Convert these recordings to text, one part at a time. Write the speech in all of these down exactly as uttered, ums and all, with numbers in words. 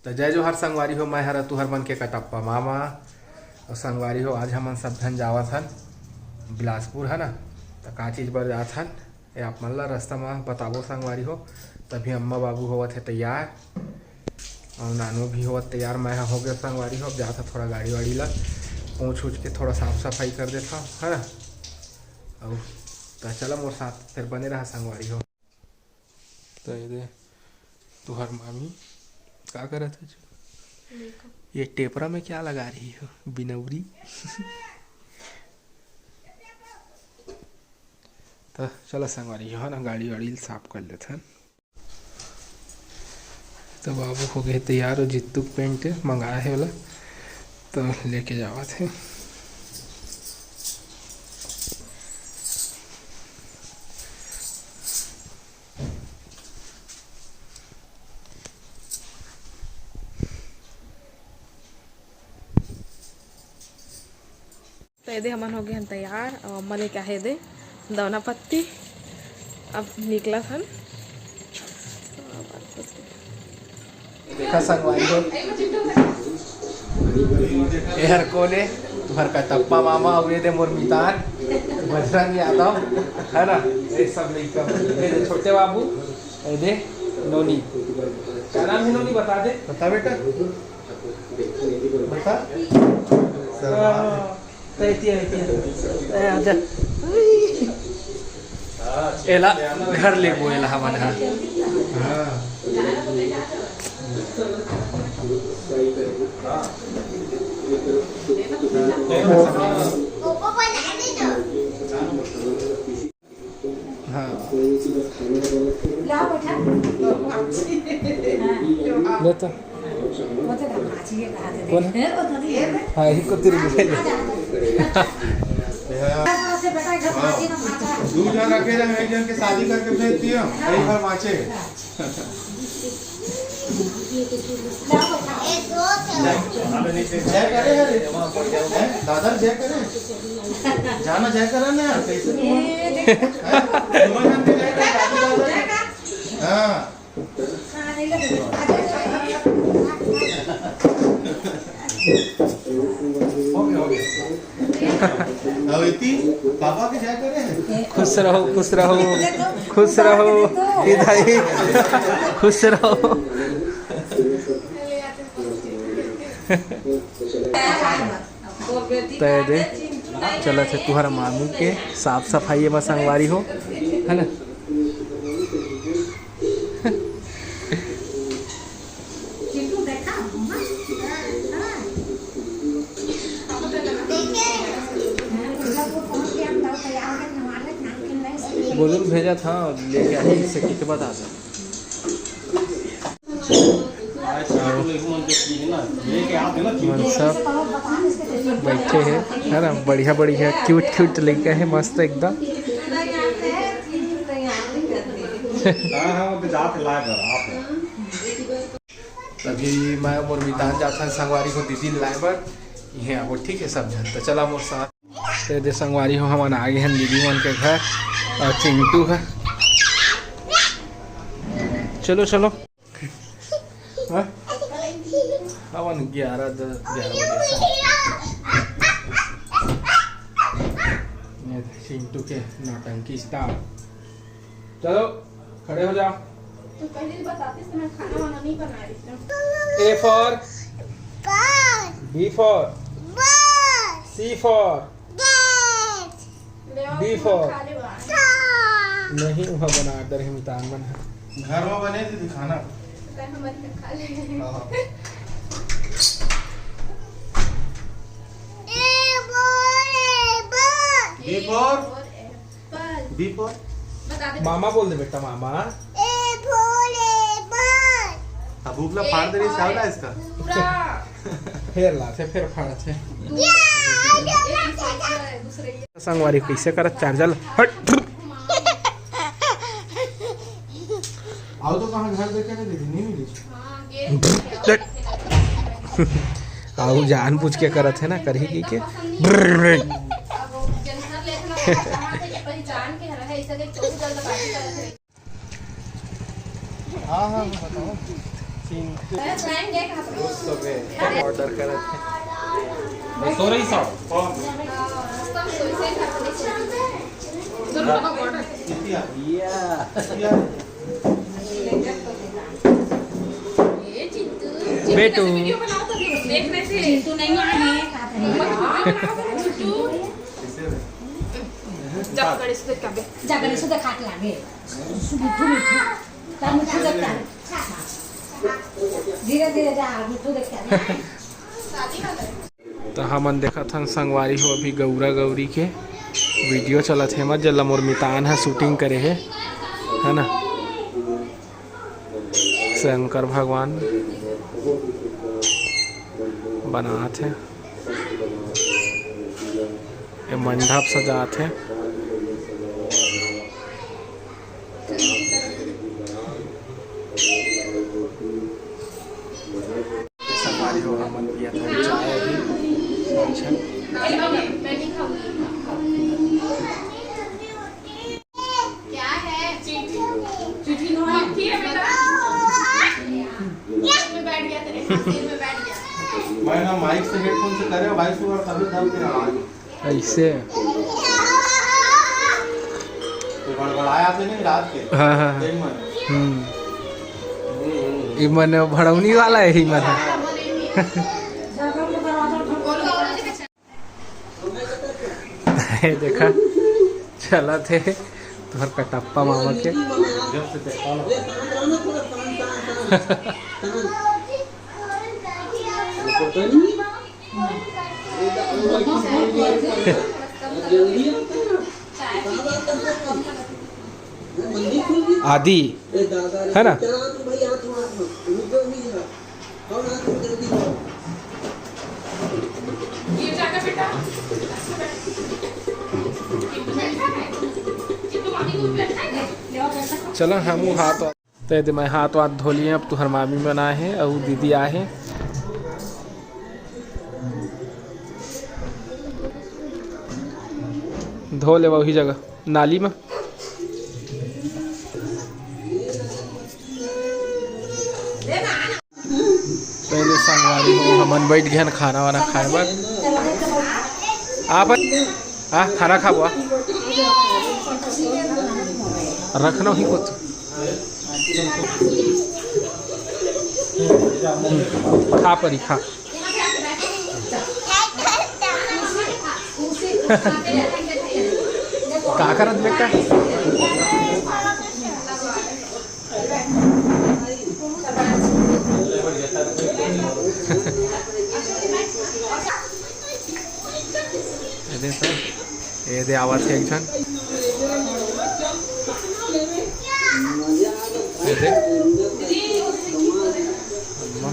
जय जोहार संगवारी हो, मैं हरा तुहर मन के कटप्पा मामा। अउ संगवारी हो, आज हमन सब झन जावत हन बिलासपुर, है ना? त का चीज बर जात हन, ये आप मन ला रास्ता म बताबो संगवारी हो। तभी अम्मा बाबू होवत हे तैयार, अउ नानू भी होवत तैयार। मैं ह हो गया संगवारी हो, अब जात ह थोड़ा गाड़ी वाड़ी ला पोंछ उछ के थोड़ा साफ सफाई कर देथव, है ना? अउ त चला मोर साथ, फिर बने रहा संगवारी हो। त ये दे तुहर मामी का करत हे? ये टेपरा में क्या लगा रही हो बिनौरी? त चला संगवारी हो ना, गाड़ी वाड़ी साफ कर लेथन। त बाबू हो गए तैयार, अउ जित्तू के पैंट मंगाए हे ओला, त लेके जावत हे। त ये दे हमन हो गए हन तैयार, अउ अम्मा लेके आहे दे दौना पत्ती। अब निकलत हन। देखा संगवारी हो, एहर कोन ए? तुहर कटप्पा मामा, अउ ये दे मोर मितान बजरंग यादव, है ना? ये सब लइका, ये दे छोटे बाबू, ये दे नोनी। क्या नाम है नोनी, बता दे। बता बेटा, बता। हाँ, तो एती, एती। ए, आजा। एला घर लेबो, एला हमन ह। हाँ। हाँ। ला बेटा। ले तो। कौन है? हाँ, यही को तेरे को। दू झन रखे रहे, एक झन के शादी करके भेज दियो, यही भर बाँचे। जय करे हरे, हैं? दादा जय करे, जाना जय करा ना यार, कैसे तुम? हैं? तुम जन के जय करे, दादा, दादा। हाँ। हो गया, हो गया। अब इतनी पापा के जय करे हैं। खुश रहो, खुश रहो, खुश रहो, विधाई, खुश रहो। त ये दे, चलत हे तुहर मामी के साफ सफाई म संगवारी हो, है ना? बोलून भेजत हँव, लेके आही से कि बता दे। मन सब बैठे हे, है ना, बढ़िया बढ़िया cute cute लइका हे, मस्त एकदम। हाँ, हाँ, वो तो जात लाए बर, आप। तभी मैं मोर मितान जाथन संगवारी हो दीदी लाए बर, इहें आबो, ठीक है सब झन, तो चला मोर साथ। तो ये दे संगवारी हो, हमन आ गए हैं दीदी मन के घर, और चिंटू है। चलो, चलो। हाँ? हमन ग्यारह, दस, ग्यारह बजे से। ये चिंटू के नौटंकी start। चलो, खड़े हो जाओ। तो पहले ही बताते तो मैं खाना वाना नहीं बना रही थी। A for ball, B for ball, C for cat, ले आओ, D for खा ले बाहर। नहीं, वह बना दे रहे मितान मन है। घर में बने थे खाना। तो हमारे खा ले। हाँ। A for apple, B for? B for? बता दे। मामा बोल दे बेटा, मामा। A for apple। अब भूख ला फाड़ दे रही, चावला इसका। पूरा। फिर ला थे, फिर फाड़ थे। दूसरे ये। संगवारी कैसे करत charger? हट। आओ तो कहाँ घर देखे नहीं, देखी नहीं मिली। हाँ, ये आओ जान बुझ के करत है ना, करही की के। हाँ, हाँ, बताओ। ऑर्डर करत हे। सो रही साहब। या। बेटू। चिंटू नहीं आए हैं, चिंटू। जा, गणेश को देख के आ बे। जा, गणेश को देख के आ बे। मिठू, मिठू। तब मिठू देखता है। धीरे धीरे जा, मिठू देखता है। तो हमन देखत हन संगवारी हो, अभी गौरा गौरी के वीडियो चलत हे, एमा जेला मोर मितान ह शूटिंग करे हे, है ना। शंकर भगवान बनात हे, ये मंडप सजात हे। संगवारी हो, हमन पियत हन चाय अभी। अच्छा। क्या है? चिट्ठी। चिट्ठी नो है। चिट्ठी है बेटा। सिर में बैठ गया तेरे, हाँ, सिर में बैठ गया। मैं ना माइक से हेडफोन से करे, वॉइस ओवर तभी दब के आवाज। ऐसे। तो गड़बड़ाया तो नहीं रात के? हाँ, हाँ, हाँ। दिन में। हम्म। ई मन भड़ौनी वाला है, ई मन। ये देखा, चलत हे तोहर कटप्पा मामा के। आदि, है ना? चलो, हम हाथ, तो ये दे मैं हाथ वाथ धो लिए। अब तुहर मामी मन आए हे अउ दीदी आए हे। धो ले वही जगह नाली में। पहले संगवारी हो, हमन बैठ गए हन खाना वाना खाए बर। आप आ, खाना खाबो आ। रखना ही कुछ। खा परी, खा। का करत बेटा? ये दे, ये दे आवत हे एक झन। ये दे। अम्मा।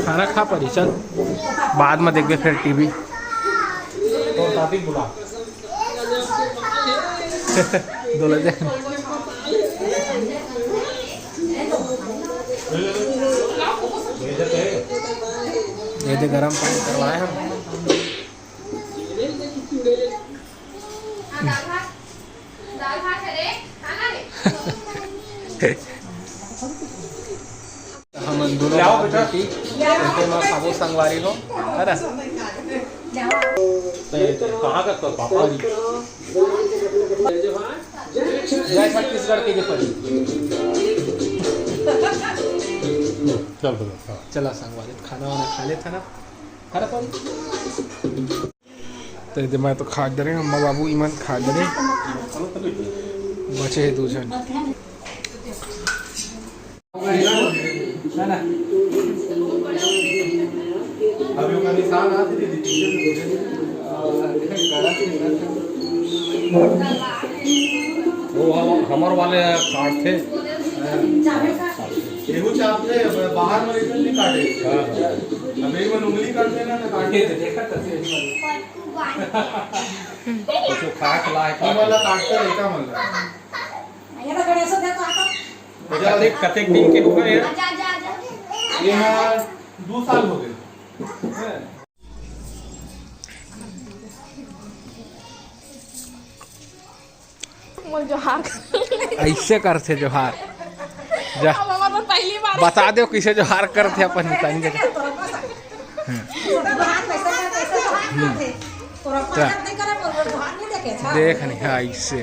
खाना खा परी, चल, बाद में देखबे फिर टीवी। तो दादी बुला। दो लग जाए। ये दे गरम पानी करवाए हम। हमन दोनों बाप बेटी एके मा खाबो संगवारी हो, है ना? कहाँ का तो पापा? जय छत्तीसगढ़ के जे परी। चल, चला संगवारी, खाना वाना खा लेथन ना, है ना परी? तो ये दे मैं तो खा डरे, अम्मा बाबू इमन खा डरे, बचे हे दू झन। अभी ओकर निशान आत हे दीदी। वो हम, हमर वाले काटथे। एहू चापथे, बाहर वाले नहीं काटे। हाँ। अब एक बार उंगली काट देना ना, काटे। देखा तो कुछ खा के ला है, ये वाला काटता है, क्या मतलब? ये तो गणेश दे तो आता। कतेक, कतेक दिन के होगा ये? आजा, आजा, आजा। ये हाँ, दो साल हो गए। हैं? जोहार। ऐसे करथे जोहार। जा, अब हमर तो पहली बार। बता दो कैसे जोहार करथे अपन मितानी जगह। देख नहीं, हाँ, ऐसे।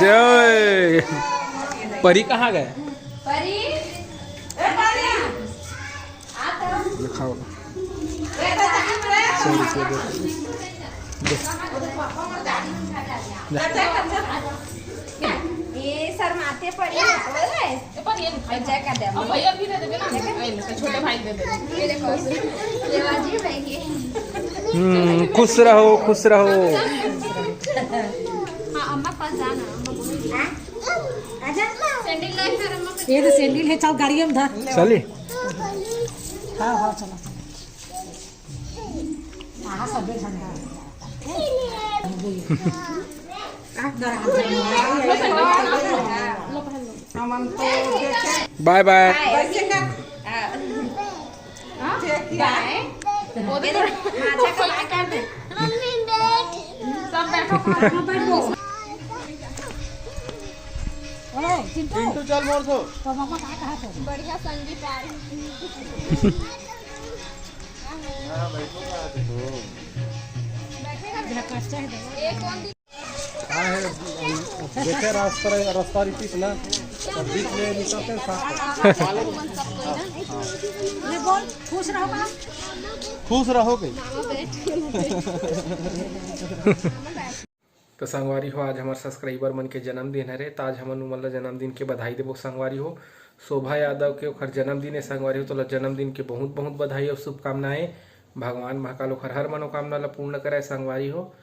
जय। परी कहाँ गए? परी, आ तो। दिखाओ। सौ रुपये दे। दे। ये शर्माते परी, बोल रहे? पंजा कर दे। अब भैया भी दे देबे ना। छोटे भाई दे देबे। ये देखो। ये बाजी भाई ये। हम्म, खुश रहो, खुश रहो। हाँ, अम्मा पास जाना, अम्मा बोलेगी। आजा। सैंडल लाई फिर अम्मा। ये तो सैंडल है, चल गाड़ी में धर। चली। हाँ, हाँ, चलो। हाँ, सब जन। बाय बाय। बाय। वो देखो, माचा का बाय कर दे। सब बैठो। चिंटू, चल मोर सो। बढ़िया संगीत आ रही। हाँ, है, देखे रास्ता, रास्ता रिपीट ना, बीच में निकलते हैं साथ। ले बोल, खुश रहो बा। खुश रहो गई। तो संगवारी हो, आज हमार सब्सक्राइबर मन के जन्मदिन हरे, तो आज हमन उमन ला जन्मदिन के बधाई देबो संगवारी हो। शोभा यादव के ओखर जन्मदिन है संगवारी हो, तो ला जन्मदिन के बहुत बहुत बधाई और शुभकामनाएं। भगवान महाकाल ओखर हर मनोकामना ला पूर्ण करे संगवारी हो।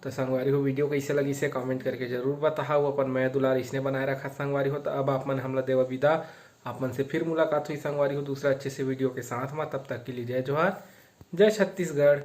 तो संगवारी हो, वीडियो कैसे लगिस हे कमेंट करके जरूर बताहू। अपन मया दुलार इसने बनाए रखा संगवारी हो। तो अब आप मन हमला देवा विदा, आप मन से फिर मुलाकात हुई संगवारी हो दूसरा अच्छे से वीडियो के साथ में। तब तक के लिए जय जोहार, जय छत्तीसगढ़।